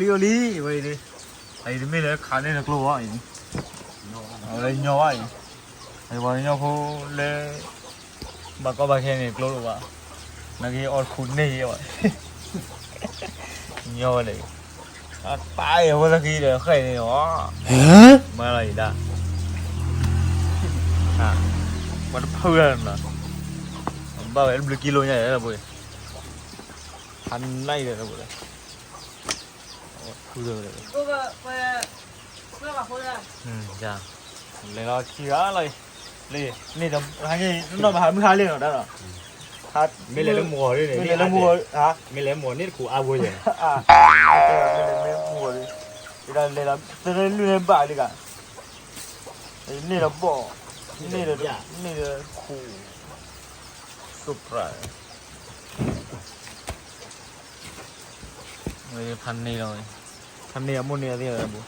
လံအိၣ်လံ, ဝဲအံၤ, အံၤတမ့ၢ်လၢခးန့ၢ်နကျိဘၣ်အံၤ, အဝဲညီဘၣ်အံၤ, အံၤပှၤကညီဖိလၢ ဘၣ်ကီဘၣ်ခဲန့ၣ်ကျိလီၤဘၣ်, နာ်က့အီၣ်တခူၣ်န့ၢ်ယဲဘၣ်, ညီဝဲလဲၣ်, အပၢ်အံၤအဝဲသ့ၣ်ဃံဒီးဃဲၣ်န့ၣ်အီၤ, မၤလီၤအံၤဒၣ်, ပှၤတဖုလၢ်နီၤ, ဘၣ်ဝဲတဘျုးကံလိညါလၢပှဲၤ, ဖးနံၣ်ဒီးလၢပှဲၤလၢ လဲၤလီၤဆံဂၤလီၤ, လ့ၣ်, န့ၣ်ဒီး ဟဲက့ၤ နီၢ်မဟါမုၢ်ဟါလ့ၣ်နီၤ တၢ်နီၤ, မ့ၢ်လဲၤလၢမုၢ်ဂီၤလံန့ၣ်, မ့ၢ်လဲၤလၢမုၢ်ဂီၤ, မ့ၢ်လဲၤမုၢ်ဂီၤန့ၣ်တခူၣ်အါဘိယဲၢ်, မ့ၢ်လဲၤလၢမုၢ်ဂီၤလံ, တၢ်လဲၤလီၤ သရ့လွံၢ်န့ၣ်ဘၣ်လံက, န့ၣ်ဒီးဘီၣ်, န့ၣ်ဒီး, န့ၣ်ဒီးခူၣ်, စိးပြး, ဖးန့ၢ်လီၤ, ဖးန့ၢ်အမိၢ်န့ၢ်အသ့ၣ်ဘိ